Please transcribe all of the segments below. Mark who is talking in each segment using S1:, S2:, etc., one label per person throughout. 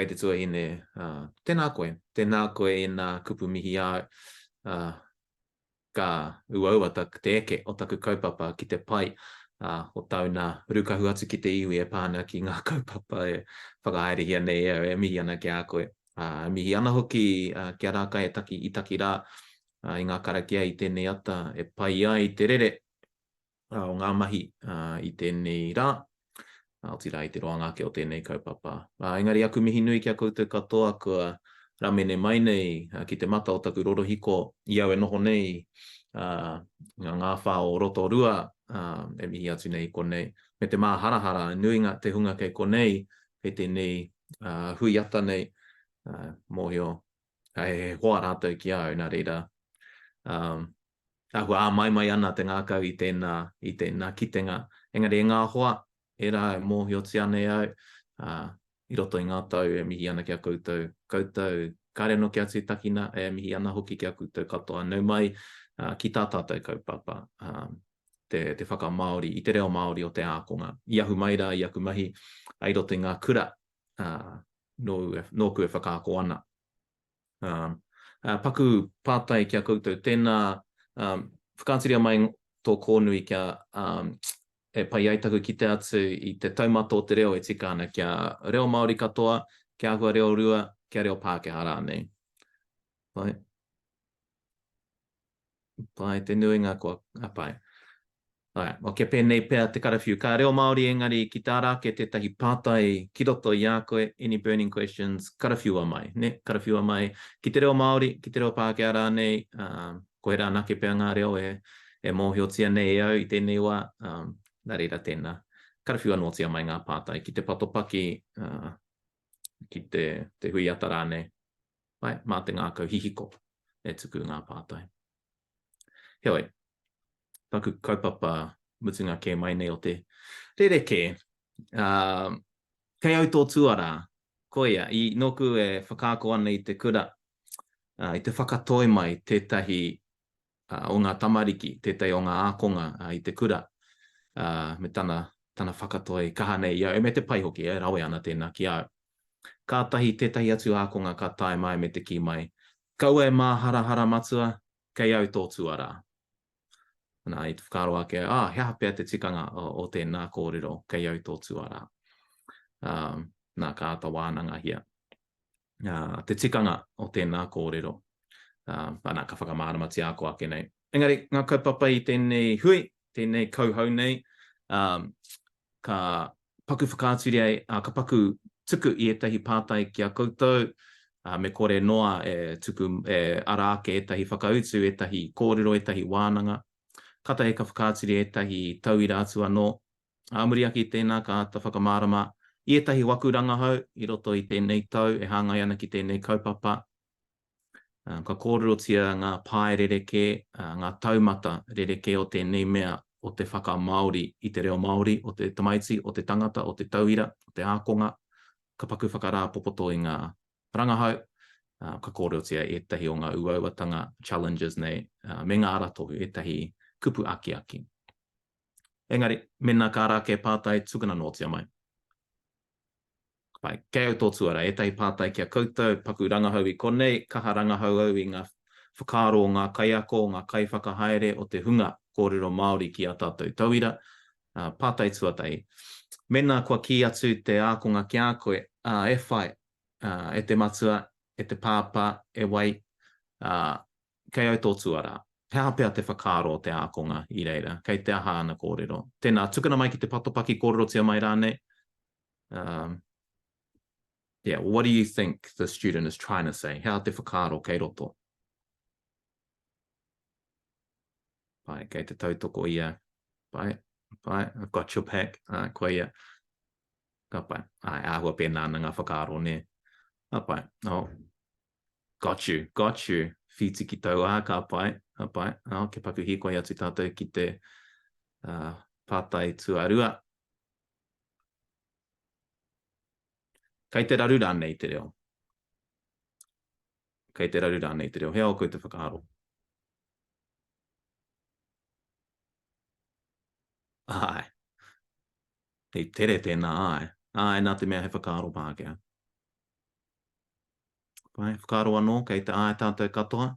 S1: Kei te tuahine, tēnā koe, tēnā koe ēnā kupu mihi āu, ka uaua te eke o taku kaupapa ki te pai o tāu nā rūkahu atu ki te iwi e pā ana ki ngā kaupapa e whakahaerehia nei e au, e mihi ana ki a koe. E mihi ana hoki ki a Rākai e taki i taki rā i ngā karakia i tēnei ata e pai ai te rere o ngā mahi i tēnei rā, otirā i te roanga ake o tēnei kaupapa. Engari aku mihi nui ki a koutou katoa kua ramene mai nei ki te mata o taku rorohiko i au e noho nei ngā ngāwhā o Rotorua e mihi atu nei i konei, me te māharahara nuinga te hunga kei konei, kei tēnei hui ata nei, mōhio he hoa rātou ki a au, nā reira, āhua āmaimai ana te ngākau i tēnā, i tēnā kitenga. Engari e ngā hoa, ērā e mōhiotia nei au, ā, i roto i ngā tau e mihi ana ki a koutou, koutou, kāre anō kia tūtakina, e mihi ana hoki ki a koutou katoa, nau mai, ā, ki tā tātou kaupapa, ā, te, te whakamāori i te reo Māori o te ākonga. I ahu mai rā i aku mahi, ā, i roto i ngā kura, ā, nōu e, nōku e whakaako ana. Um, uh, paku pātai ki a koutou, tēnā, um, whakaaturia mai tō kōnui kia um, e pai ai taku kite atu i te taumata o te reo e tika ana kia reo Māori katoa, kia āhua reo rua, kia reo Pākehā rānei. Pai. Pai, te nuinga kua, a pai. Āe, o kia pēnei pea te karawhiu. Ka reo Māori engari ki tā rā ake tētahi pātai ki roto i a koe, any burning questions, karawhiua mai, nē, karawhiua mai ki te reo Māori, ki te reo Pākehā rānei, ā, koirā anake pea ngā reo e, e mōhiotia nei e au i tēnei wā, ā, nā reira tēnā. Karawhiua noatia mai ngā pātai ki te patopaki, ā, ki te, te hui ata rānei. Pai, mā te ngākau hihiko e tuku ngā pātai. Heoi, taku kaupapa mutunga kē mai nei o te rerekē, uh, kei au tō tuarā, koia, i nōku e whakaako ana i te kura, uh, i te whakatoi mai tētahi uh, o ngā tamariki, tētahi o ngā ākonga uh, i te kura, uh, me tana, tana whakatoi kaha nei i au, me te pai hoki, e rawe ana tēnā ki au. Kātahi tētahi atu ākonga ka tae mai me te kī mai, Kaua e māharahara matua, kei au tō tuarā. Nā, i te whakaaro ake au, ah, he aha pea te tikanga o, o tēnā kōrero, kei au tō tuarā. Um, nā, ka āta wānangahia uh, te tikanga o tēnā kōrero. Uh, ana, ka whakamāramatia ako ake nei. Engari, ngā kaupapa i tēnei hui, tēnei kauhau nei, um, ka paku whakaaturia, ā, ka paku tuku i ētahi pātai ki a koutou, ā, me kore noa e tuku, e ara ake ētahi whakautu, ētahi kōrero, ētahi wānanga. Kātahi ka whakaaturia ētahi tauira atu anō. Ā muri ake i tēnā ka āta whakamārama i ētahi waku rangahau i roto i tēnei tau e hāngai ana ki tēnei kaupapa. Ka kōrerotia ngā pae rerekē, ngā taumata rerekē o tēnei mea o te whakamāori i te reo Māori o te tamaiti, o te tangata, o te tauira, o te ākonga. Ka paku whakarāpopoto i ngā rangahau, ka kōrerotia ētahi o ngā uauatanga, challenges nei, me ngā aratohu, ētahi kupu akiaki. Engari, mēnā ka ara ake pātai, tukuna noatia mai. Pai. Kei au tō tuara, ētahi pātai ki a koutou, paku rangahau i konei, kaha rangahau au i ngā whakaaro o ngā kaiako, o ngā kaiwhakahaere, o te hunga kōrero Māori ki ā tātou tauira. Pātai tuatahi, mēnā kua kī atu te ākonga ki a koe, ā, e whai, ā, e te matua, e te pāpā, e wai, ā, kei au tō tuara. He aha pea te whakaaro o te ākonga i reira? Kei te aha ana kōrero? Tēnā, tukuna mai ki te patopaki kōrerotia mai rānei, Um, yeah, what do you think the student is trying to say? He aha te whakaaro kei roto? Pai, kei te tautoko ia. Pai, pai, I've got your back. Uh, koia. Ka pai. Ai, āhua pēnā ana ngā whakaaro, nē. Ka pai. Oh. Got you, got you. Whitiki tauā, ka pai, ka pai. Oh, kia paku hīkoi atu tātou ki te uh, pātai tuarua. Kei te raru rānei te reo? Kei te raru rānei te reo? He ao koe te whakaaro? Āe. He tere tēnā, āe. Āe, nā te mea he whakaaro Pākehā. Pai, whakaaro anō, kei te āe tātou katoa?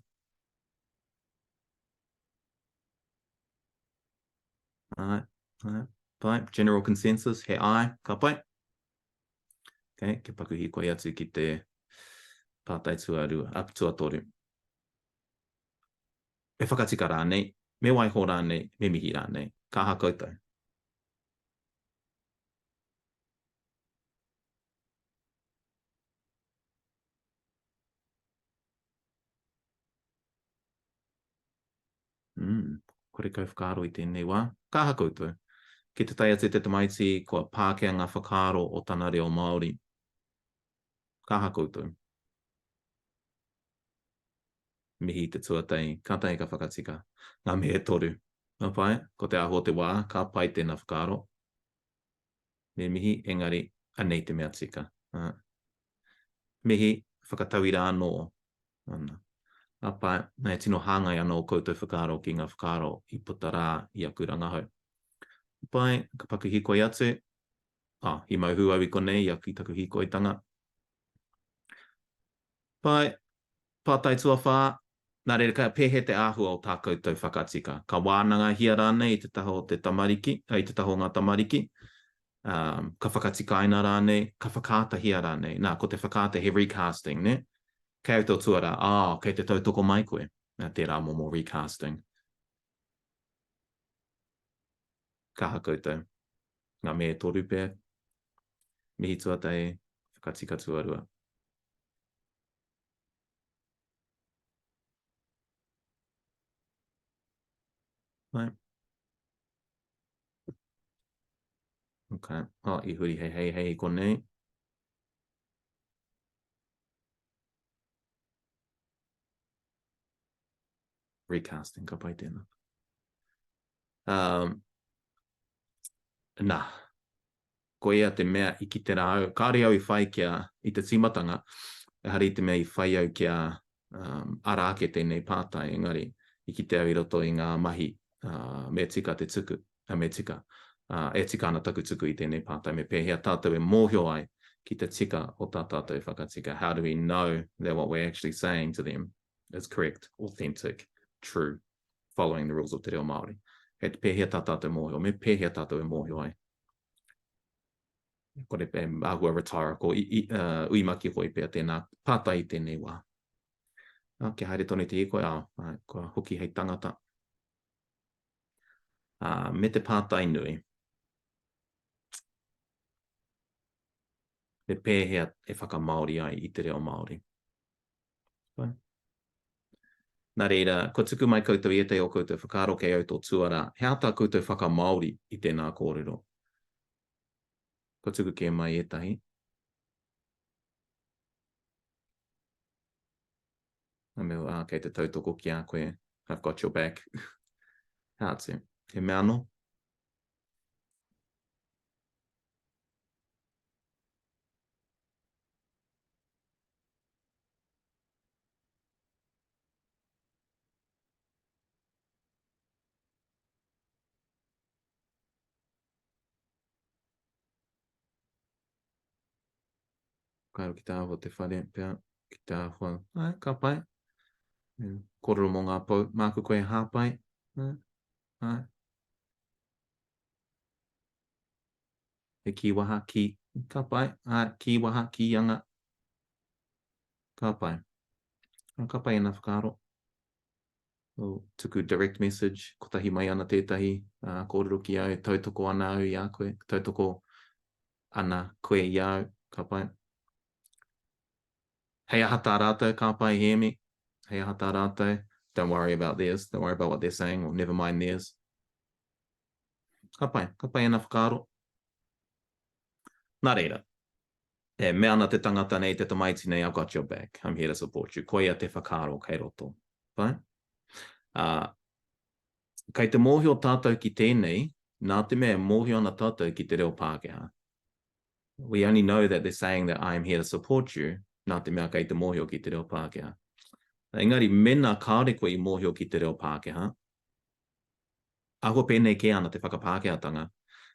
S1: Āe, āe, pai, general consensus, he āe, ka pai. Okay, kia paku hīkoi atu ki te pātai tuarua, ap, tuatoru. Me whakatika rānei, me waiho rānei, me mihi rānei. Ka aha koutou? Mm, kore kau whakaaro i tēnei wā. Ka aha koutou? Ki te tae atu te tamaiti, kua pākea ngā whakaaro o tana reo Māori. Ka aha koutou? Mihi i te tuatahi, kātahi ka whakatika. Ngā mihi e toru. Ka pai, ko te āhua o te wā, ka pai tēnā whakaaro. Me mihi, engari, anei te mea tika. Mihi, whakatauira anō. Ana. Ka pai, e tino hāngai ana ō koutou whakaaro ki ngā whakaaro i puta rā i aku rangahau. Ka pai, ka paku hīkoi atu. Ah, i mau hū au i konei i aku i taku hīkoitanga. Pai, pātai tuawhā, Nā reira, ka pēhea te āhua o tā koutou whakatika? Ka wānangahia rānei i te taha o te tamariki, i te taha o ngā tamariki? Ā, ka whakatikaina rānei, ka whakaatahia rānei? Nā, ko te whakaata he recasting, nē? Kei au tō tuarā, ā, kei te tautoko mai koe? Nā, tērā momo recasting. Ka aha koutou? Ngā me e toru pea. Mihi tuatahi, whakatika tuarua. Right. Okay. Oh, i huri hei hei hei konei. Recasting, ka pai tēnā. Um, nā, koia te mea i kite rā au, kāore au i whai kia, i te tīmatanga, ehara i te mea i whai au kia um, ara ake tēnei pātai, engari i kite au i roto i ngā mahi uh, me tika te tuku, uh, me tika, uh, e tika ana taku tuku i tēnei pātai, me pēhea tātou e mōhio ai ki te tika o tā tātou whakatika. How do we know that what we're actually saying to them is correct, authentic, true, following the rules of te reo Māori? Kei te pēhea tā tātou mōhio, me pēhea tātou e mōhio ai? Kore pea, āhua rhetorical, i, i, uh, ui makihoi pea tēnā pātai i tēnei wā. Ah, kia haere tonu te hīkoi, ah, ah, kua hoki hei tangata. Ah, me te pātai nui. Me pēhea e whakamāori ai i te reo Māori? Pai. Nā reira, kua tuku mai koutou i ētahi o koutou whakaaro kei au tō tuarā. He aha tā koutou whakamāori i tēnā kōrero? Kua tuku kē mai ētahi. Nā mea, ā, kei te tautoko ki a koe. I've got your back. He atu. He mea anō? Whakaaro ki te āhua o te whare, pea, ki te āhua, ai, ka pai. Kōrero mō ngā pou, māku koe e hāpai, ai. He kīwaha, kī, ka pai, āe, kīwaha, kīanga. Ka pai. Ka pai ēnā whakaaro. Oh, tuku direct message, kotahi mai ana tētahi uh, kōrero ki au, tautoko ana au i a koe, tautoko ana koe i a au, ka pai. Hei aha tā rātou, ka pai Hēmi, hei aha tā rātou, don't worry about theirs, don't worry about what they're saying, or never mind theirs. Ka pai, ka pai ēnā whakaaro. Nā reira, e mea ana te tangata nei, te tamaiti nei, I've got your back, I'm here to support you. Koia te whakaaro kei roto. Pai? Ā, kei te mōhio tātou ki tēnei, nā te mea e mōhio ana tātou ki te reo Pākehā. We only know that they're saying that I am here to support you, nā te mea kei te mōhio ki te reo Pākehā. Engari, mēnā kāore koe i mōhio ki te reo Pākehā, Ahakoa pēnei kē ana te whakapākehātanga,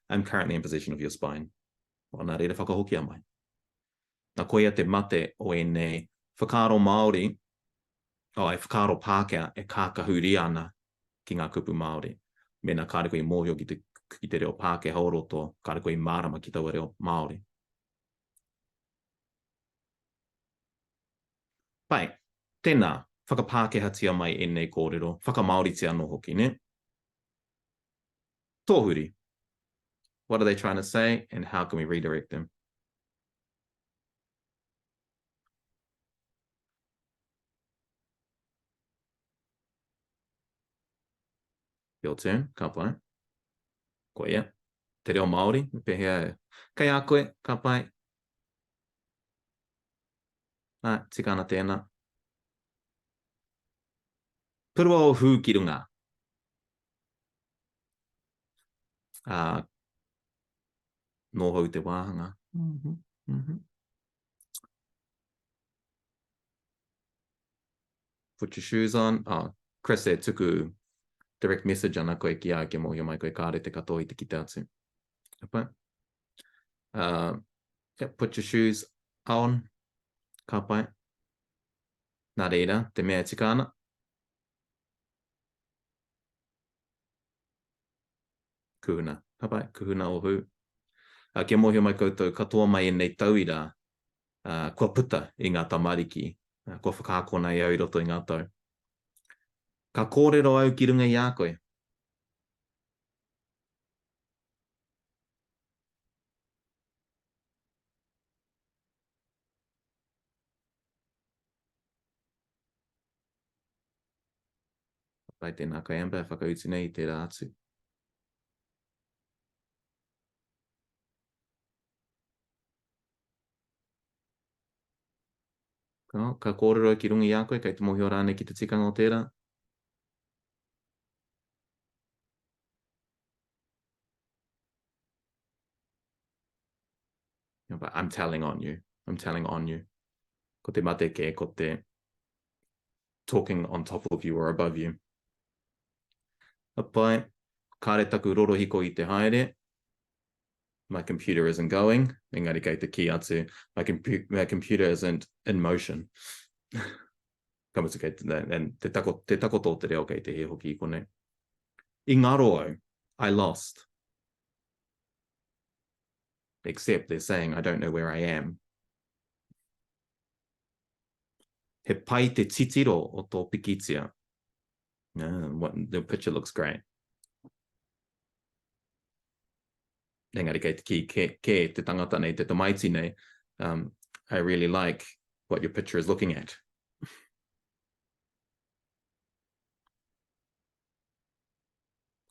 S1: I'm currently in possession of your spine. Well, nā reira whakahokia mai. Nā koia te mate o ēnei Whakaaro Māori, oh, he whakaaro Pākehā e kākahuria ana ki ngā kupu Māori. Mēnā kāre koe i mōhio ki te, ki te reo Pākehā o roto, kāre koe i mārama ki taua reo Māori. Pai. Tēnā, whakapākehātia mai ēnei kōrero, whakamāoritia anō hoki, nē? Tōhuri. What are they trying to say and how can we redirect them? Your turn, ka pai. Koia. Te reo Māori, me pēhea e. Kei a koe, ka pai. Ā, tika ana tēnā. Purua o hū ki runga. Ā, nōhou te wāhanga. Mm -hmm. Mm -hmm. Put your shoes on. Oh, Chris e tuku direct message ana koe ki a kia mōhio mai koe kāre te katoa i te kite atu. Ka pai. Uh, yeah, put your shoes on. Ka pai. Nā reira, te mea e tika ana. Kuhuna. Ka pai, kuhuna o hū. Uh, kia mōhio mai koutou, katoa mai ēnei tauira uh, kua puta i ngā tamariki, uh, kua whakaakona e au i roto i ngā tau. Ka kōrero au ki runga i a koe. Pai tēnā koe Amber, whakautu nei i tērā atu. Ka, ka kōrero ki runga i a koe, kei te mōhio rānei ki te tikanga o tērā? I'm telling on you. I'm telling on you. Ko te mate kē, ko te talking on top of you or above you. Ka pai, kāre taku rorohiko i te haere. My computer isn't going. Engari kei te kī atu, my, compu my computer isn't in motion. Ka mutu kei te, and te, tako, te takoto o te reo kei te hē hoki i konei. I ngaro au, I lost. Except they're saying I don't know where I am. He pai te titiro o tō pikitia. Yeah, what, the picture looks great. Engari kei te kī kē, kē te tangata nei, te tamaiti nei, um, I really like what your picture is looking at.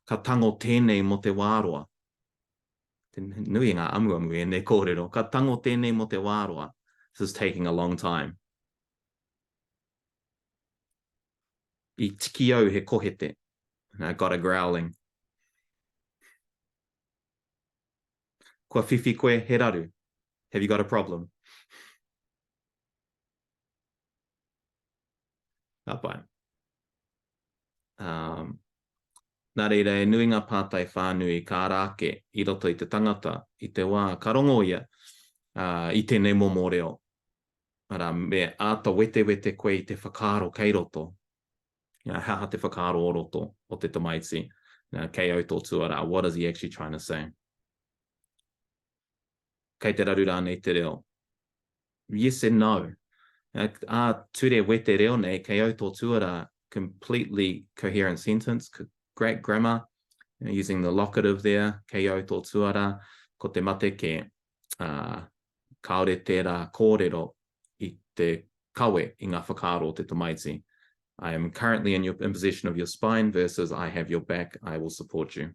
S1: Ka tango tēnei mō te wā roa. Te nui ngā amuamu ēnei kōrero. Ka tango tēnei mō te wā roa. This is taking a long time. I tiki au he kohete. And I got a growling. Kua whiwhi koe he raru. Have you got a problem? Ka pai. Um, nā reira, e nui ngā pātai whānui ka ara ake i roto i te tangata i te wā ka rongo ia uh, i tēnei momo reo. Arā, me āta wetewete koe i te whakaaro kei roto. He aha te whakaaro o roto o te tamaiti? Kei au tō tuarā, what is he actually trying to say? Kei te raru rānei te reo? Yes and no. Ā ture wete reo nei, kei au tō tuarā, completely coherent sentence, great grammar, using the locative there, kei au tō tuarā, ko te mate kē, ā, kāore tērā kōrero i te kawe i ngā whakaaro o te tamaiti. I am currently in, your, in possession of your spine versus I have your back, I will support you.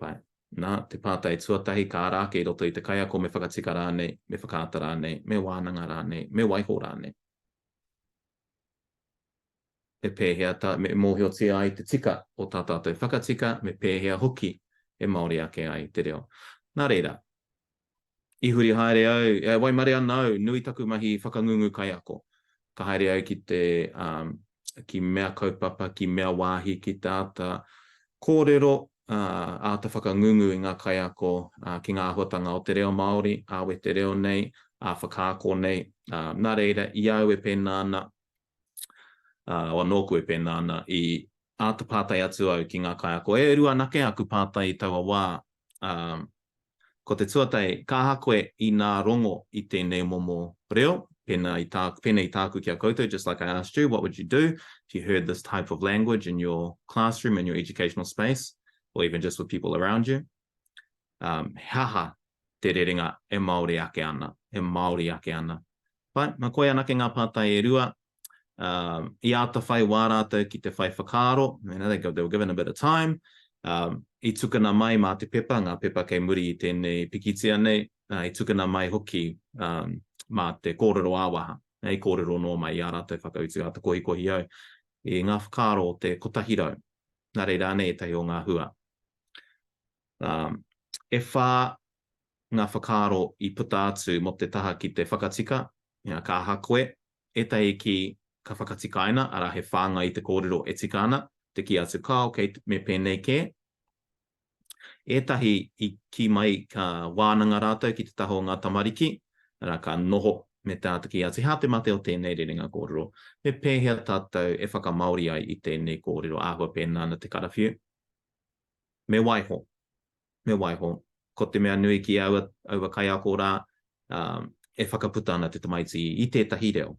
S1: Pai. Nā, te pātai tuatahi ka ara ake i roto i te kaiako me whakatika rānei, me whakaata rānei, me wānanga rānei, me waiho rānei. Me pēhea tā, me mōhiotia ai te tika o tā tātou whakatika, me pēhea hoki e Māori ake ai te reo. Nā reira, i huri haere au, e waimare ana au, nui taku mahi whakangungu kaiako. Ka haere au ki te, um, ki mea kaupapa, ki mea wāhi, ki te āta kōrero, uh, āta whakangungu i ngā kaiako uh, ki ngā āhuatanga o te reo Māori, ā-wete reo nei, ā-whakaako nei. Ā, nā reira, i a au e pēnā ana, ā, o nōku e pēnā ana, i āta pātai atu au ki ngā kaiako. E rua anake aku pātai i taua wā, ā, ko te tuatahi, ka aha koe inā rongo i tēnei momo reo, pēnā i tāku, pēnei i tāku ki a koutou, just like I asked you, what would you do if you heard this type of language in your classroom, in your educational space, or even just with people around you? Um, he aha te rerenga e Māori ake ana, e Māori ake ana. Pai, nā koia anake ngā pātai e rua, um, i āta whai wā rātou ki te whai whakaaro, you know, they, they were given a bit of time, um, i tukuna mai mā te pepa, ngā pepa kei muri i tēnei pikitia nei, uh, i tukuna mai hoki um, mā te kōrero ā-waha, i kōrero noa mai i ā rātou whakautu, āta kohikohi au i ngā whakaaro o te 100, nā reira anei ētahi o ngā hua. Um, e whā ngā whakaaro i puta atu mō te taha ki te whakatika, you know, ka aha koe, ētahi ki ka whakatikaina, arā he whāngai i te kōrero e tika ana, te kī atu kāo, kei me pēnei kē. Ētahi i kī mai ka wānanga rātou ki te taha o ngā tamariki, arā ka noho me te āta kī atu, he aha te mate o tēnei rerenga kōrero? Me pēhea tātou e whakamāori ai i tēnei kōrero āhua pēnā ana te karawhiu? Me waiho. Me waiho. Ko te mea nui ki aua, aua kaiako rā, ā, e whakaputa ana te tamaiti i tētahi reo.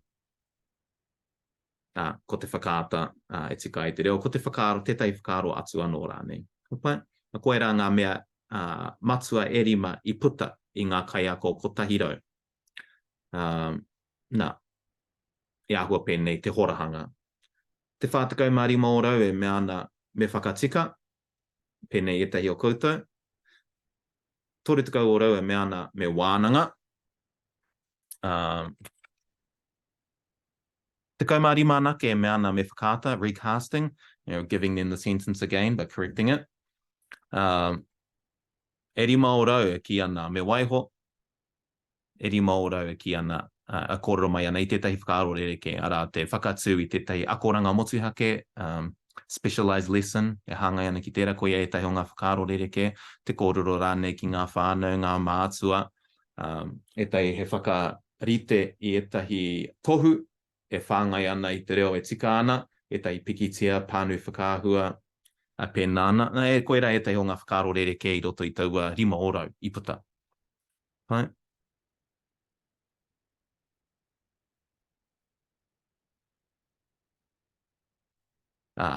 S1: Ā, ko te whakaata, ā, e tika ai te reo, ko te whakaaro, tētahi whakaaro atu anō rānei. Ka pai? Nā, koirā ngā mea, ā, matua e rima i puta i ngā kaiako 100. Ā, nā, i āhua pēnei te horahanga. Te 45 ōrau e mea ana me whakatika, pēnei ētahi o koutou. 30 ōrau e mea ana me wānanga. Ā, 15 anake e mea ana me whakaata, recasting, you know, giving them the sentence again but correcting it. Ā, e rima ōrau e kī ana me waiho, e 5% e kī ana, e kōrero mai ana i tētahi whakaaro rerekē, arā, te whakatū i tētahi akoranga motuhake, specialised lesson, e hāngai ana ki tērā, koia ētahi o ngā whakaaro rerekē, te kōrero rānei ki ngā whānau, ngā mātua, ētahi he whakarite i ētahi tohu e whāngai ana i te reo e tika ana, ētahi pikitia, pānui whakaahua, pēnā ana. Nā, koirā ētahi o ngā whakaaro rerekē i roto i taua 5% i puta. Pai. Ā,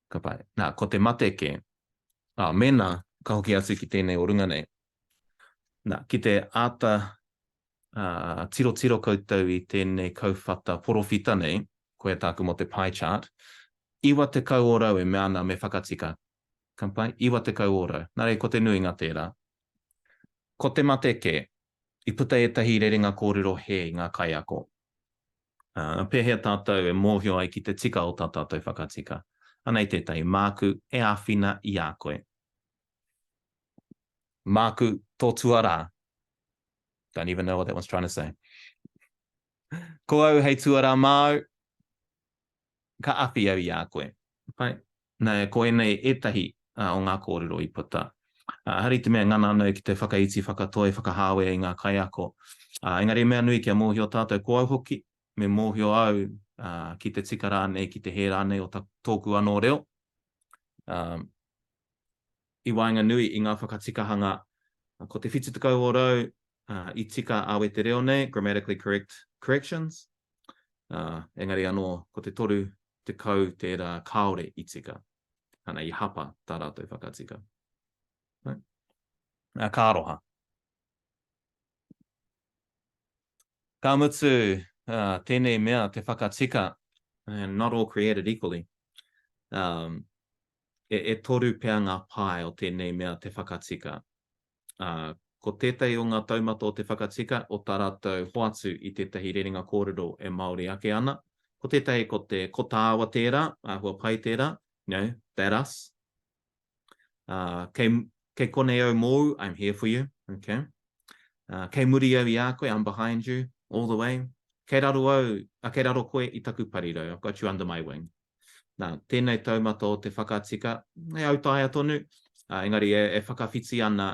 S1: ka pai. Nā, ko te mate kē, ā, mēnā ka hoki atu ki tēnei o runga nei, nā, ki te āta ā, tirotiro koutou i tēnei kauwhata porowhita nei, koia tāku mō te pie chart, 90 ōrau e mea ana me whakatika. Ka pai? 90 ōrau. Nā reira, ko te nuinga tērā. Ko te mate kē, i puta ētahi rerenga kōrero hē i ngā kaiako. Ā, pēhea tātou e mōhio ai ki te tika o tā tātou whakatika? Anei tētahi, Māku e āwhina i a koe. Māku tō tuarā. Don't even know what that one's trying to say. Ko au hei tuarā māu. Ka awhi au i a koe. Pai. Nā, ko ēnei ētahi o ngā kōrero i puta. Ehara i te mea e ngana ana au ki te whakaiti, whakatoi, whakahāwea i ngā kaiako. Engari he mea nui kia mōhio tātou, ko au hoki, me mōhio au ki te tika rānei, ki te hē rānei o tōku anō reo. I waenganui i ngā whakatikahanga, ko te 70 ōrau i tika ā-wetereo nei, grammatically correct corrections, engari anō ko te 30 tērā kāore i tika, ana i hapa tā rātou whakatika. Ka aroha. Ka mutu tēnei mea te whakatika, not all created equally. Um, e, e toru pea ngā pae o tēnei mea te whakatika. Ā, ko tētahi o ngā taumata o te whakatika o tā rātou hoatu i tētahi rerenga kōrero e Māori ake ana. Ko tētahi ko te ko tāua tērā, āhua pai tērā, you know, that us. Ā, kei, kei konei au mōu, I'm here for you, okay. Ā, kei muri au i a koe, I'm behind you, all the way. Kei raro au, ā, kei raro koe i taku parirau, I've got you under my wing. Nā, tēnei taumata o te whakatika, he autaia tonu, ā, engari e, e whakawhiti ana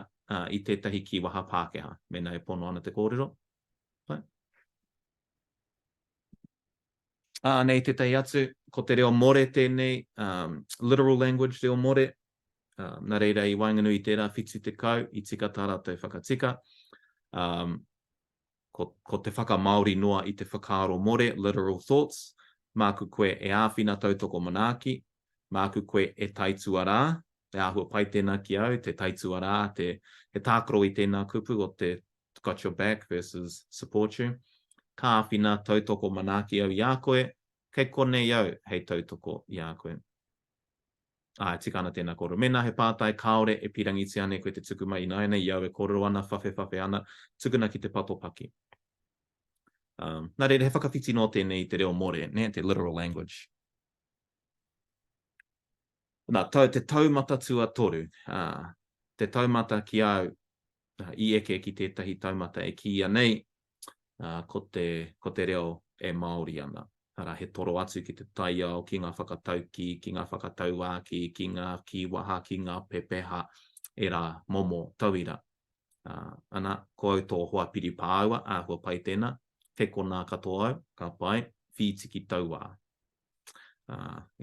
S1: i tētahi kīwaha Pākehā, mēnā e pono ana te kōrero. Ā, anei tētahi atu, ko te reo more tēnei, um, literal language, reo more, um, nā reira i waenganui i tērā 70, i tika tā rātou whakatika. Um, ko, ko te whakamāori noa i te whakaaro more, literal thoughts, māku koe e āwhina tautoko manaaki, māku koe e taituarā, te āhua pai tēnā ki au, te taituarā, te, he tākaro i tēnā kupu o te got your back versus support you. Ka āwhina tautoko manaaki au i a koe, kei konei au hei tautoko i a koe. Āe, tika ana tēnā kōrero. Mēnā he pātai kāore e pīrangitia ana e koe te tuku mai ināianei i au e kōrero ana, whawhewhawhe ana, tukuna ki te pato paki. Um, nā reira, he whakawhiti noa tēnei i te reo more, nē, te literal language. Nā, tau, te taumata tuatoru, ā, te taumata ki au i eke ki tētahi taumata e kīia nei, ā, ko te, ko te reo e Māori ana. Arā, he toro atu ki te taiao, ki ngā whakataukī, ki ngā whakatauākī, ki ngā kīwaha, ki ngā pepeha, ērā momo tauira. Ā, ana, ko au tō hoa piri pāua, āhua pai tēnā, kei konā katoa au, ka pai, whītiki tauā. Ā,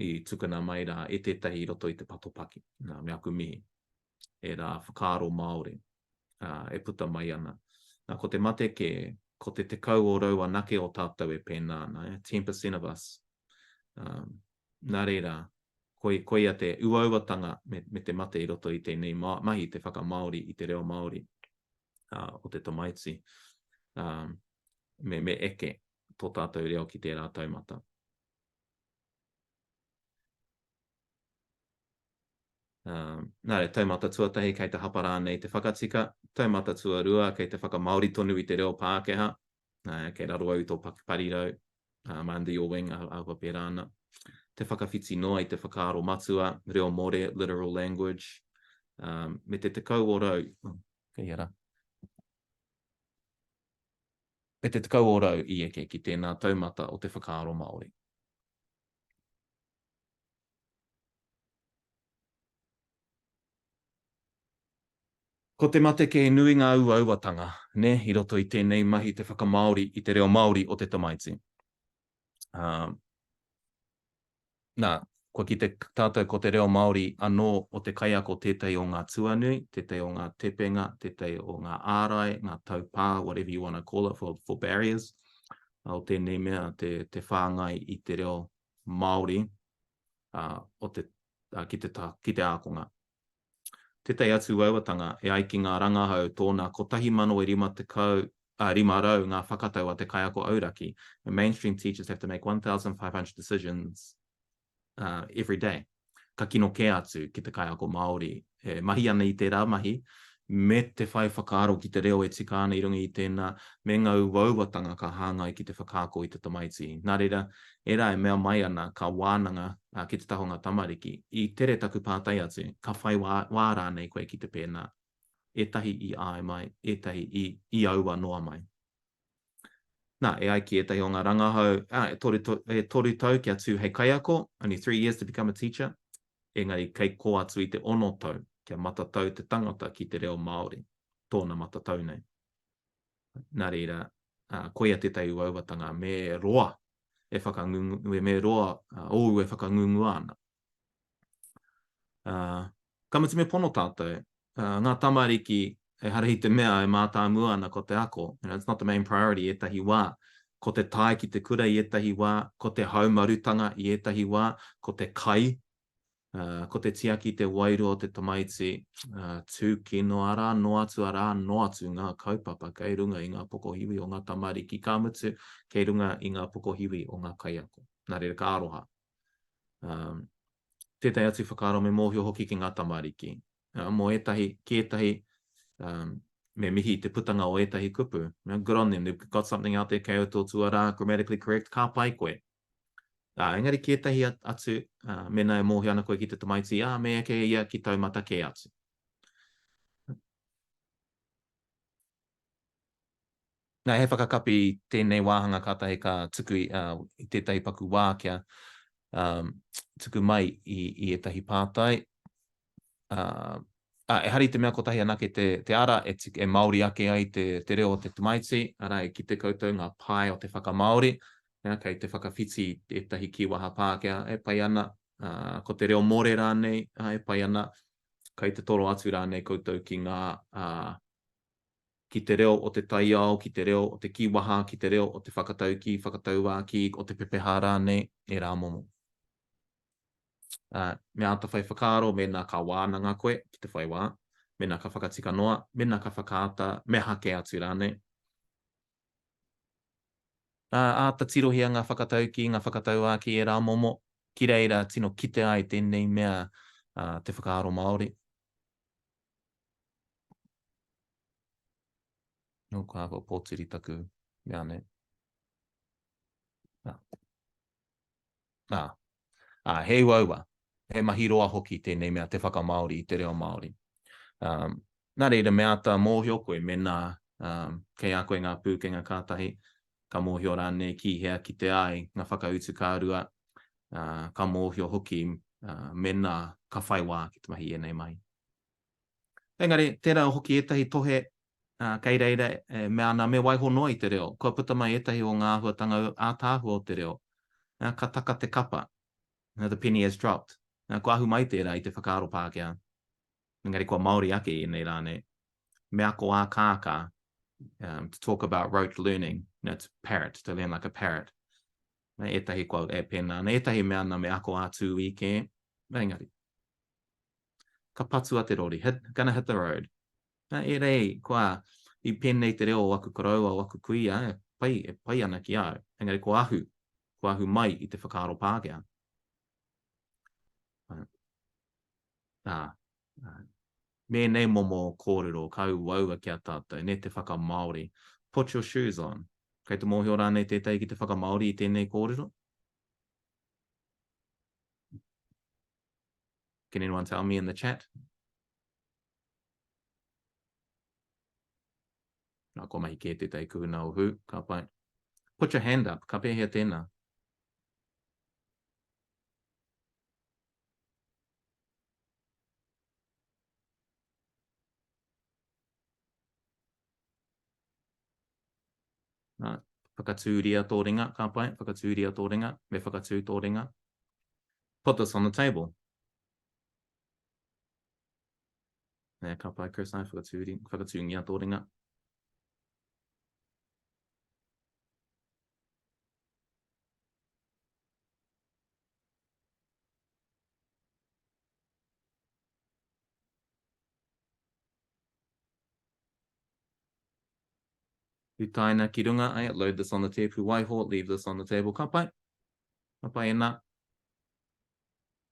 S1: i tukuna mai rā e tētahi i roto i te patopaki. Nā, me aku mihi. Ērā whakaaro Māori, ā, e puta mai ana. Nā, ko te mate kē, ko te 10% anake o tātou e pēnā ana, eh, 10% of us. Um, nā reira, koi, koia te uauatanga me, me te mate i roto i tēnei mahi, te whakamāori i te reo Māori uh, o te tamaiti, um, me, me eke tō tātou reo ki tērā taumata. Um, nā reira, taumata tuatahi kei te hapa rānei te whakatika, taumata tuarua kei te whakamāori tonu i te reo Pākehā, nā, kei raro au i tō parirau, um, under your wing, āhua pērā ana. Te whakawhiti noa i te whakaaro matua, reo more, literal language, um, me te 10%, oh, kei hea rā? Me te 10% i eke ki tēnā taumata o te whakaaro Māori. Ko te mate kē he nui ngā uauatanga, nē, i roto i tēnei mahi te whakamāori i te reo Māori o te tamaiti. Ā, nā, kua kite tātou ko te reo Māori anō o te kaiako tētahi o ngā tuanui, tētahi o ngā tepenga, tētahi o ngā ārai, ngā taupā, whatever you wanna call it for, for barriers, o tēnei mea te, te whāngai i te reo Māori o te, ki te, ki te ākonga. Tētahi atu uauatanga, e ai ki ngā rangahau, tōna 1,050, 500 ngā whakatau a te kaiako auraki, and mainstream teachers have to make 1,500 decisions every day. Ka kino kē atu ki te kaiako Māori e mahi ana i tērā mahi, me te whai whakaaro ki te reo e tika ana i runga i tēnā, me ngā uauatanga ka hāngai ki te whakaako i te tamaiti. Nā reira, ērā e mea mai ana ka wānanga ki te taha o ngā tamariki, i tere taku pātai atu, ka whai wā, wā rānei koe ki te pēnā? Ētahi i āe mai, ētahi i, i aua noa mai. Nā, e ai ki ētahi o ngā rangahau, ā, e toru, e toru tau kia tū hei kaiako, only three years to become a teacher, engari kei kō atu i te ono tau kia matatau te tangata ki te reo Māori, tōna matatau nei. Nā reira, ā, koia tētahi uauatanga me roa e whakangungu, me roa ōu e whakangungua ana. Ā, ka mutu me pono tātou, ā, ngā tamariki, ehara i te mea e mātāmua ana ko te ako, you know, it's not the main priority i ētahi wā, ko te tae ki te kura i ētahi wā, ko te haumarutanga i ētahi wā, ko te kai, ā, ko te tiaki i te wairua o te tamaiti, ā, tūkino, arā noa atu, arā noa atu ngā kaupapa kei runga i ngā pokohiwi o ngā tamariki, ka mutu, kei runga i ngā pokohiwi o ngā kaiako. Nā reira, ka aroha. Um, tētahi atu whakaaro me mōhio hoki ki ngā tamariki. Uh, mō ētahi, ki ētahi, um, me mihi te putanga o ētahi kupu. You know, good on them, they've got something out there kei au tō tuarā, grammatically correct, ka pai koe. Uh, engari ki ētahi atu, uh, mēnā e mōhio ana koe ki te tamaiti, ah, me eke ia ki taumata kē atu. Nā, he whakakapi tēnei wāhanga kātahi ka tuku i, uh, i tētahi paku wā kia um, tuku mai i, i ētahi pātai. Uh, uh, ehara i te mea kotahi anake te, te ara e, e Māori ake ai te, te reo o te tamaiti, arā e kite koutou ngā pae o te whakamāori. Ā, kei te whakawhiti ētahi kīwaha Pākehā e pai ana, ā, ko te reo more rānei, ā, e pai ana, kei te toro atu rānei koutou ki ngā, ā, ki te reo o te taiao, ki te reo o te kīwaha, ki te reo o te whakataukī, whakatauākī, o te pepeha rānei, ērā momo. Ā, me āta whai whakaaro mēnā ka wānanga koe ki te whai wā, mēnā ka whakatika noa, mēnā ka whakaata, me aha kē atu rānei. Ā, āta tirohia ngā whakataukī, ngā whakatauākī ērā momo, ki reira tino kite ai tēnei mea te whakaaro Māori. Nō ka āhua pōturi taku mea nei. Ā. Ā. Ā, he uaua, he mahi roa hoki tēnei mea te whakamāori i te reo Māori. Um, nā reira me āta mōhio koe mēnā um, kei a koe ngā pūkenga kātahi, ka mōhio rānei ki hea kite ai ngā whakautu kārua, uh, ka mōhio hoki uh, mēnā ka whai wā ki te mahi i ēnei mahi. Engari, tērā hoki ētahi tohe uh, kei reira e mea ana me waiho noa i te reo. Kua puta mai ētahi o ngā āhuatanga ātaahua o te reo. Uh, ka taka te kapa. Uh, the penny has dropped. Uh, kua ahu mai tērā i te whakaaro Pākehā. Engari kua Māori ake i ēnei rā nei. Me ako ā-kākā, um, to talk about rote learning, you know, to parrot, to learn like a parrot. Nā ētahi kua e pēnā ana, ētahi mea ana me ako ā-tūī kē. Engari, ka patua te rori, hit, gonna hit the road. Nā, e rei, kua, i pēnei te reo o aku koroua, o aku kuia, e pai, e pai ana ki au. Engari ko ahu, ko ahu mai i te whakaaro Pākehā. Ā, ā, me ēnei momo kōrero ka uaua ki a tātou, nē, te whakamāori. Put your shoes on. Kei te mōhio rānei tētahi ki te whakamāori i tēnei kōrero? Can anyone tell me in the chat? Nā, kua mahi kē tētahi kuhuna o Hu, ka pai. Put your hand up, ka pēhea tēnā? Nā, whakatūria tō ringa, ka pai, whakatūria tō ringa, me whakatū tō ringa. Put this on the table. Nē, ka pai, Chris, ai, whakatūri, whakatūngia tō ringa. Utaina ki runga, ai, load this on the tēpu, waiho, leave this on the table, ka pai. Ka pai ena.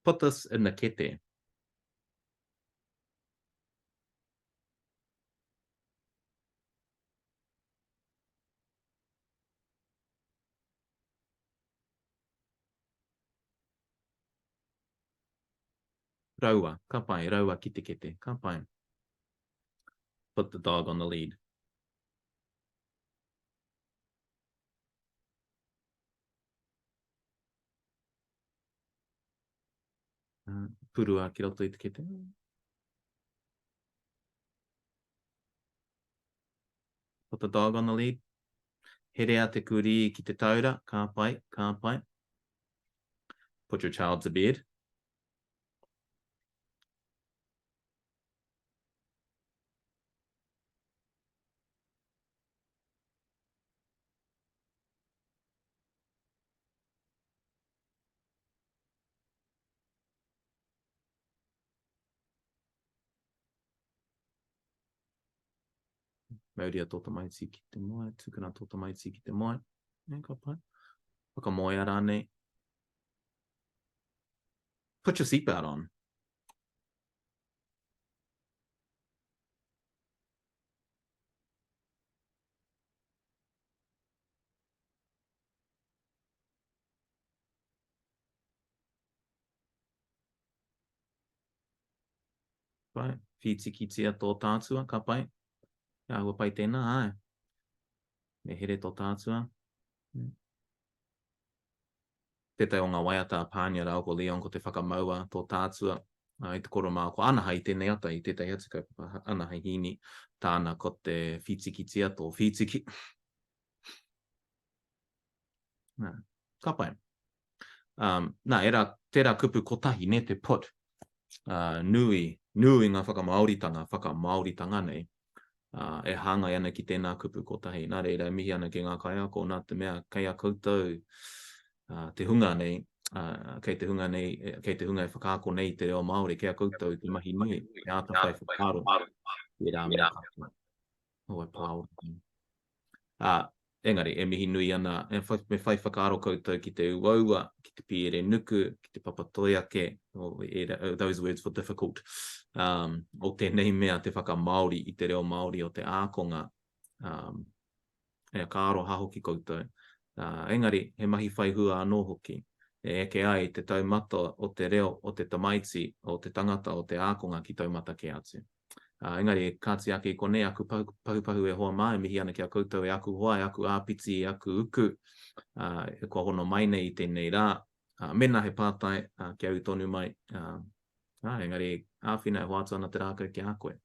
S1: Put this in the kete. Raua, ka pai, raua ki te kete, ka pai. Put the dog on the lead. Uh, purua ki roto i te kete. Put the dog on the lead. Herea te kurī ki te taura, ka pai, ka pai. Put your child to bed. Mauria tō tamaiti ki te moe, tukuna tō tamaiti ki te moe. Nē, ka pai. Whakamoea rānei. Put your seatbelt on. Pai. Whītikitia tō tātua, ka pai. He āhua pai tēnā, āe. Me here tō tātua. Mm. Tētahi o ngā waiata a Pānia rāua ko Leon ko te whakamaua tō tātua i te koromā ko Anaha i tēnei ata i tētahi atu kaupapa Anaha Hīni tāna ko te whītikitia tō whītiki. Nā, ka pai. Um, nā, era, tērā kupu kotahi, nē, te put. Uh, nui, nui ngā whakamāoritanga, whakamāoritanga nei, uh, e hāngai ana ki tēnā kupu kotahi. Nā reira, e mihi ana ki ngā kaiako, nā te mea, kei a koutou uh, te hunga nei, uh, kei te hunga nei, kei te hunga e whakaako nei i te reo Māori, kei a koutou te mahi nui, e āta whai whakaaro, ērā mea katoa. Oh, e pāora. Ā, engari, e mihi nui ana, e whai, me whai whakaaro koutou ki te uaua, ki te pīere nuku, ki te papatoi ake, oh, ērā, oh, those words for difficult, um, o tēnei mea te whakamāori i te reo Māori o te ākonga, um, e ka aroha hoki koutou. Uh, engari, he mahi whai hua anō hoki, e eke ai te taumata o te reo o te tamaiti, o te tangata, o te ākonga ki taumata kē atu. Ā, engari, kāti ake i konei aku pahupahu e hoa mā, e mihi ana ki a koutou e aku hoa, e aku āpiti, e aku uku, ā, kua hono mai nei i tēnei rā. Ā, mēnā he pātai, ā, kia ū tonu mai, ā, ā, engari, āwhina e hoatu ana te rākau ki a koe.